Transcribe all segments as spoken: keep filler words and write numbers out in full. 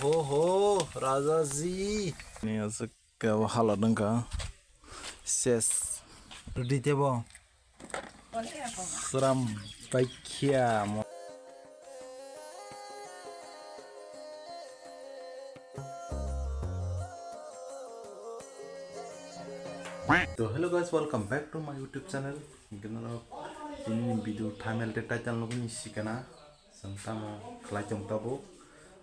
Oho, Rajaji. Ni aswk kebo hala dwngkha. Ses. Rwdi tebo. Sram baikhiya mo. So hello guys, welcome back to my YouTube channel. Hingke norok tini ni video thumbnail tei title nugwi sikana. Chwng tamo khlai tong tabuk.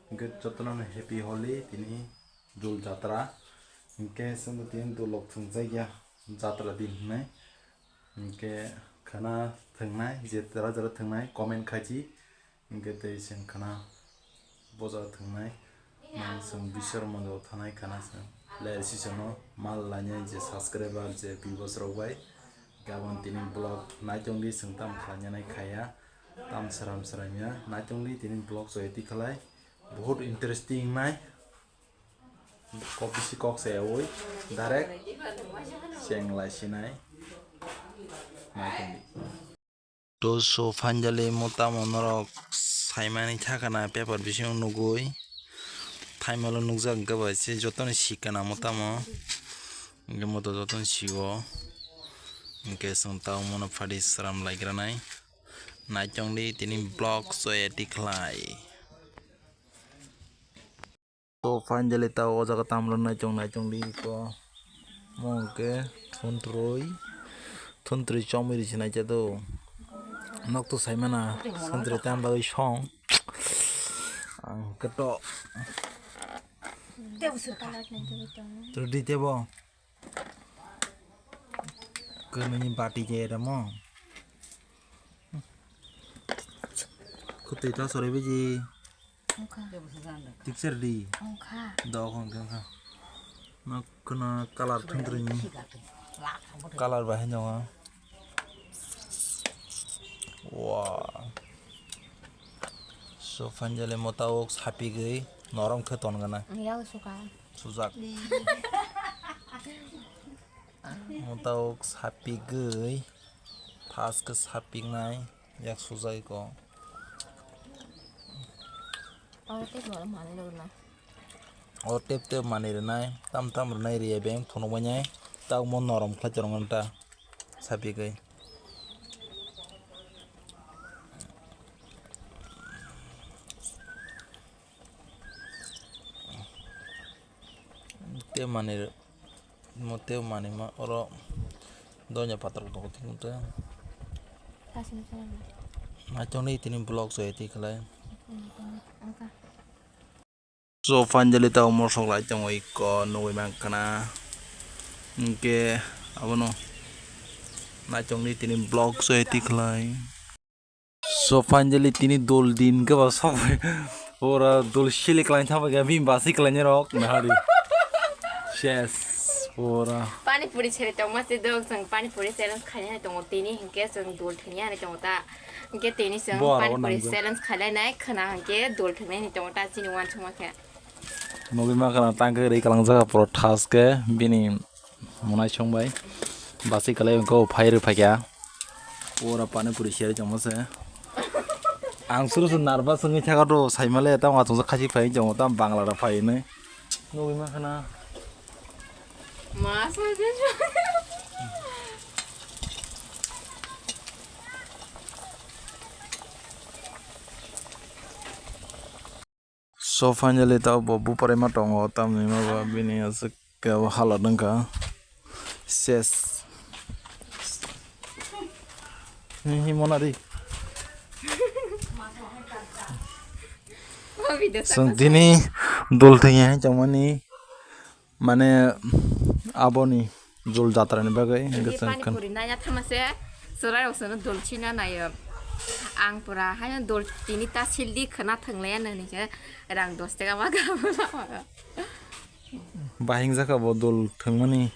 Hingke jotono no happy Holi tini dul jatra. Hingke chwngbo tini dulok thwngjakya jatra din hinwi. Hingke khana thwngnai je jara jara thwngnai comment khaidi. Hingke tei chwng khana boja thwngnai. Nang chwng bisor monjao thanai khana chwng. Lel sisono mal lainai je subscriber je viewers rok bai. Gabon tini vlog naitongdi chwng tam khlainani khaya. Tam sram sram ya. Naitongdi tini vlog choi tikhalai. Bahut interesting nai. Kok bisi kok se oi. Direct. Cheng lai sinai. Naitongdi. To so finally mo tamo norok saimani thakana paper bisingo nugui thaimalo nukjak hwnkhe bai se jotoni sikana mo tamo hwnkhe mo to jotoni sigo hwnkhe chwng tamo mano phadi sram laikranai naitongdi tini vlog soya tikhlai. To finally ta o jaga tamrok naitong naitong di ko. Mo hwnkhe thuntrui, thuntrui chomui ri se naikhe do. Nok to saimana, thuntrui tam bagwi song. Ang hwnkhe to. Rwdi tebo. Kwnwi bati je ramo. Kutui ta sori biji. Ongkha. Tikser di. Ongkha. Dok ongkha ongkha. Nok kono color thwng twrwini. Color bahai nongo. Wow. So finally mota ok sapigwi norom khe ton gana. Yago suka. Sujak. Mota ok sapigwi. Thas khe sapiknai. Yak sujak iko. Oro tei boro manwi rwna. O tep tep manwi rwnai, tam tam rwnai riya beng phunukmani, ta omo norom khlai tongo ta, sapigwi. Tei manwi rw-, mo tei manwi ma oro donya pator tongo thik mothe. Naitongni tini vlog so eti khlai. So finally ta omo sok lai tongo iko nugui mankha na. Hinkhe abono naitongni tini vlog so eti khlai. So finally tini dol din khe ba sok bai. Pura dol silik lain thangbai khe bini basi khlainai rok nahari. Ses pura. Pani puri seri tongma se dok, chwng pani puri challenge khainai tongo tini hinkhe chwng dol thwngya hinwi tongo ta. Hinkhe tini chwng bo aro pani puri nangjak. Challenge khainai khwna hinkhe dol thwngnai hinwi tongo ta chini uansukma khe. Nugui mankha na tangkhe rwi kalangjak pura thas khe bini. Monai song bai basi kalai wngkha o phai rw phaikha. Pura pani puri seri tongma se. Ang suru suru nervous wngwi thaka do saimale tamo achomsa khasi phai tongo tamo bangla rok phai hinwi. Nugui mankha na. Ma sa je. So finally ta bo buparaima tongo tamni ma ba bini aswk kebo hala dwngkha ses. Hi hi monari. Chwng tini dol thwngya hai tongmani. Mane aboni jol jatra ni bagwi hingke chwng pani puri nanya thama se chwrai rok chwngno dol china naio. Ang pura haino dol tini ta sildi khwna thwnglai ano hwnwi khe rang dos taka ma gabula. Bahing jaka bo dol thwngmani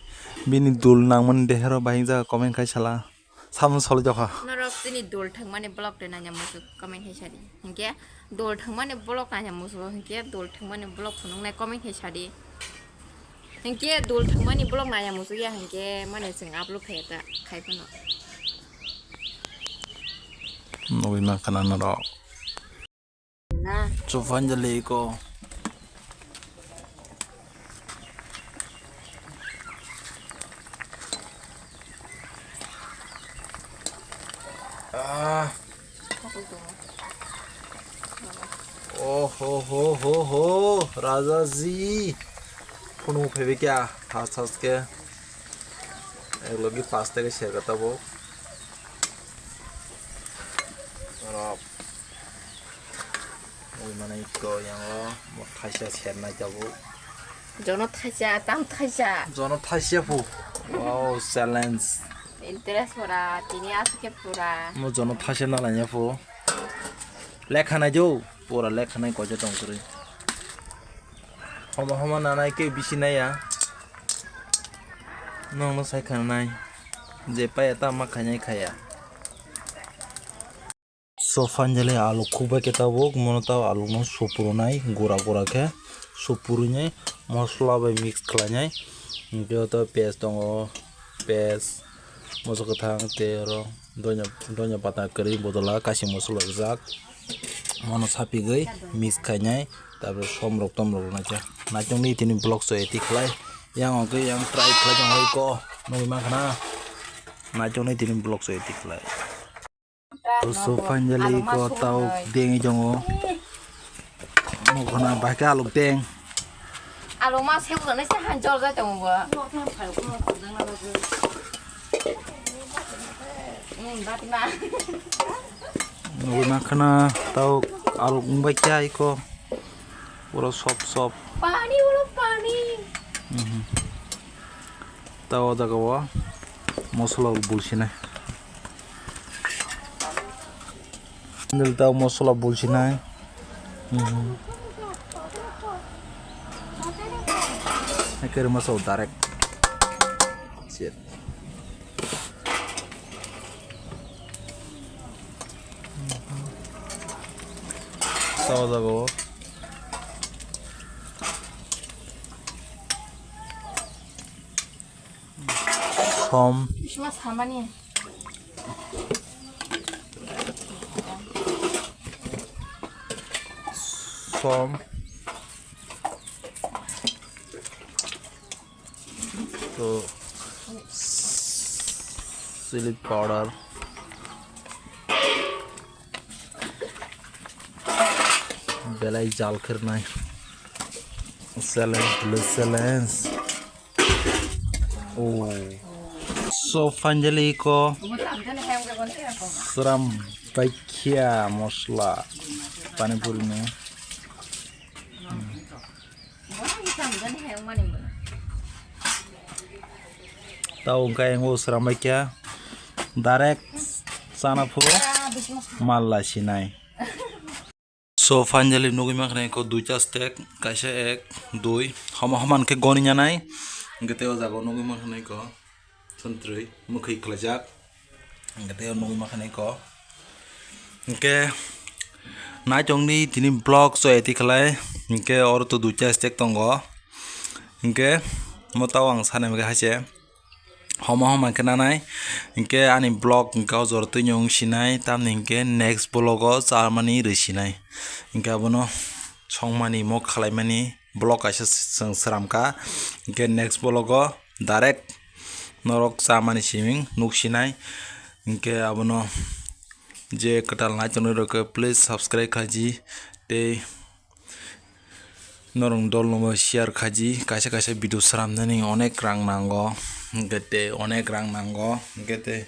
bini dol nangmani dehero bahing jaka comment khai sala. Samung solo jokha. Norok chini dol thwngmani vlog de nanya muchuk comment hai sadi. Hinkhe dol thwngmani vlog nanya muchuk hinkhe dol thwngmani vlog phunuknai comment hai sadi. Hinkhe dol thwngmani vlog nanya muchuk ya hinkhe mane chwng upload khai ta khai phano. Nugui mankha na norok. Na. So finally iko Ho, Raja ji. Phunuk phaibai kya, has has khe. Ek logi pas tege serga tabuk. Oro. Ui mane ikko yango, mo thaisa sernai tabuk. Jono thaisa, tam thaisa. Jono thaisa phu. Wow, challenge. Interest pura, tini aswk khe pura. Mo jono thaisa nalanya phu. Lekha nai jo, pura lekha nai kojo tong kwrwi. Homa homa nanai khe bisi naiya. Nongno sai khanai. Je paya ta ma khainai khaya. So finally alu khukbai khe tabuk, mono tao alu no supurunai gura gura khe supurunai mosla bai mix khlainai. Hingke o to piyaj tongo, piyaj, moso kwthang tei oro donya, donya pata kwrwi bodola kaisa mosla rijak. Mono sapigwi mix khainai, tabore som rok tom rok naikha. Naitokni tini vlog so eti khlai, yang hwnkhe yang try khlai tongwi ko nugwi mankha na. Naitokni tini vlog so eti khlai. So finally ko tao dengwi tongo. Mokona bahai khe alok deng. Alok ma se ulo nai se han jor jai tongo bo. Hmm, dati ma. Nugwi mankha na tao alok wngbai khe aiko. Pura sop sop. Pani, ulo pani. Mhm. Ta o jaga o mosola bulsinai. Nil ta mosola bulsinai. Mhm. Ekere mosola direct. Shit. Ta o jaga o. Som. Bisma samani. Som. To chili powder. Belai jal khernai. Challenge, challenge. Oh. So finally ko sram paikya mosla pani puri ni. Tao hwnkhe ang o sram paikya direct chana phuru mal lai sinai. So finally nugwi mankha nai ko duita stek, kaisa ek, dui, homa homa hwnkhe goni nyanai. Hwnkhe tei o jaga o nugwi mankha nai ko thwntwrwi mwkhwi khlaijak. Hwnkhe tei o nugwi mankha nai ko. Hwnkhe naitokni tini vlog so eti khlai. Hwnkhe oro to duita stek tongo. Hwnkhe mo tao ang sanai hwnkhe haise. Homa homa khe nanai, hwnkhe ani vlog hwnkhe o jora twi wng sinai, tamni hwnkhe next vlog o chamani rwi sinai. Hwnkhe abono songmani mo khlaimani vlog kaisa chwng sram kha, hwnkhe next vlog o direct norok chamani siming nuk sinai. Hwnkhe abono je kwtal naitongnai rok khe please subscribe khaji tei norok dolno bo share khaji, kaisa kaisa video sramnani onek rang nango, hwnkhe tei onek rang nango, hwnkhe tei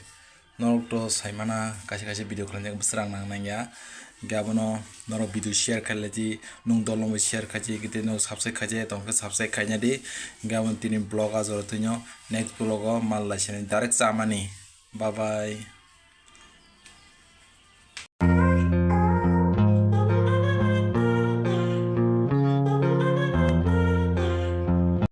norok to saimana kaisa kaisa video khlainai bwswk rang nang nangya, hwnkhe abono norok video share khlailaidi, nwng dolno bo share khaji, hwnkhe tei norok subscribe khaijak tongkhe subscribe khainadi, hwnkhe abono tini vlog ah jora twino next vlog o mal laisani direct chamani, bye bye.